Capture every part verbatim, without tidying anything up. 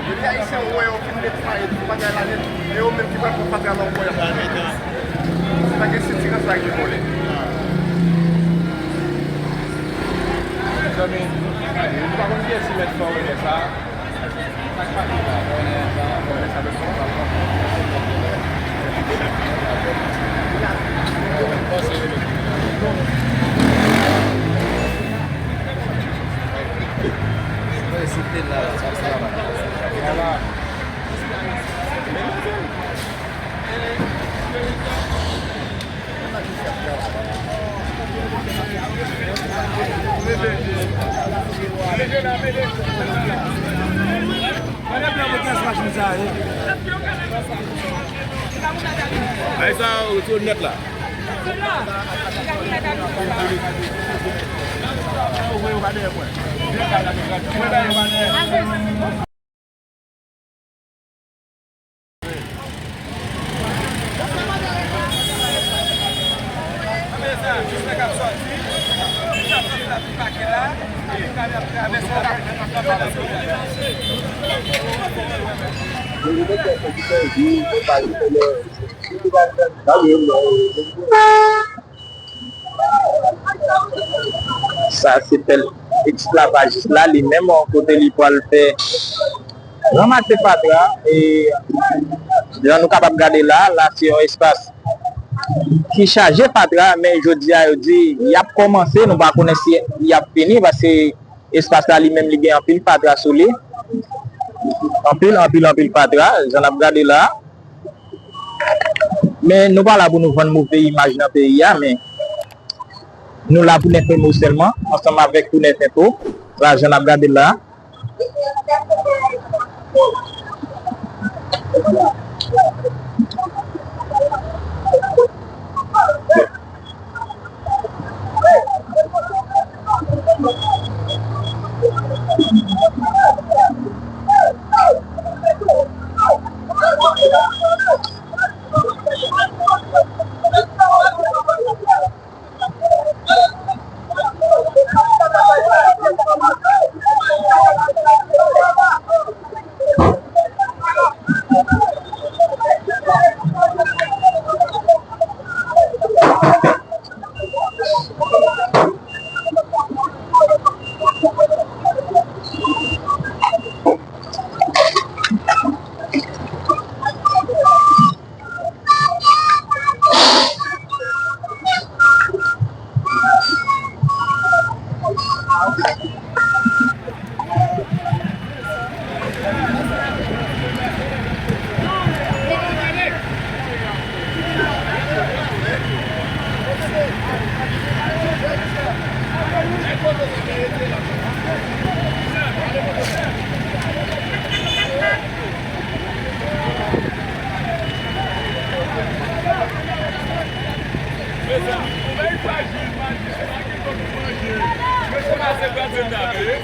Depi Ayisyen wè yo fin met fatra, fatra la net, e yo menm ki pral pran fatra la ankò y ap fè. Pa gen sitirans la gen vòlè. Mezanmi, nou pa konn kiyès ki mèt fè wòlè sa. Ay sa, retire linèt la. Sa se pèl esklavajis la, li menm, kote li pral fè ranmase fatra, e jan nou kapab gade la, la se yon espas ki chaje fatra, men jodi a yo di y ap kòmanse, nou pa konnen si y ap fini, paske espas la li menm li gen anpil fatra sou li, anpil, anpil, anpil fatra, jan n ap gade la. Men nou pa la pou nou vann move imaj nan peyi a, men nou la pou Nèf Enfo sèlman, ansanm avèk Pou Nèf Enfo, la jan n ap gade l la. Mezanmi, pou bay frajil, majistra ki fò nou manje. Mesye pase gade n ap ye.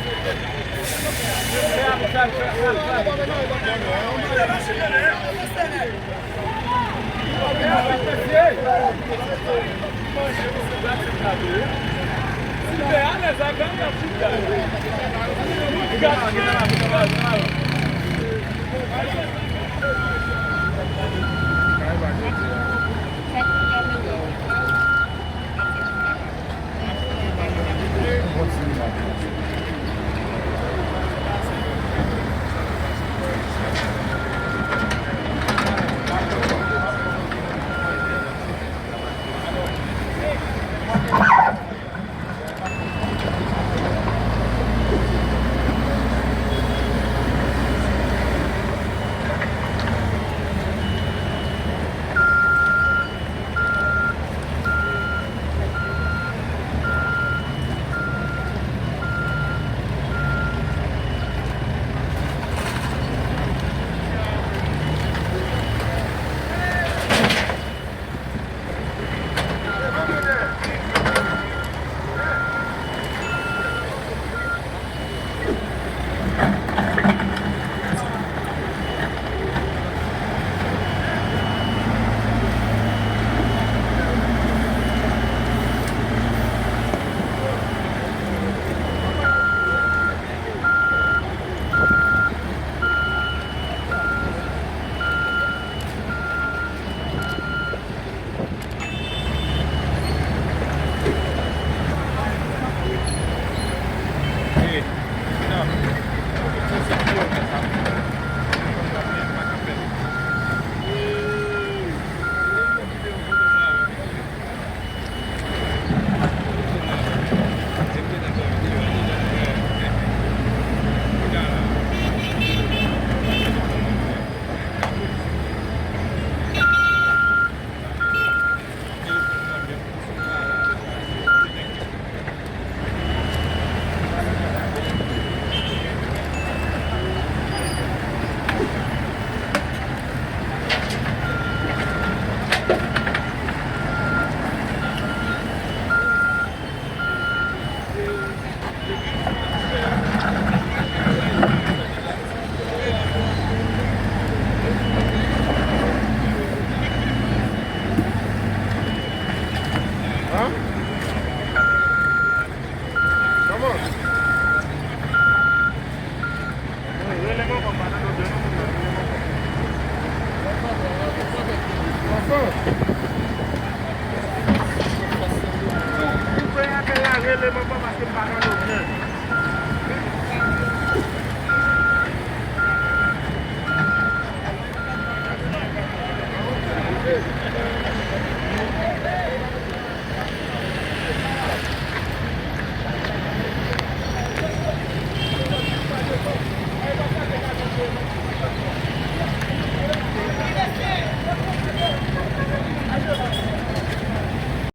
Hein? Kòman? Wi, rele manman m, pa nan dòt non, rele manman m. Anfen. Ou, ou fè apèl la, rele manman m paske m pa nan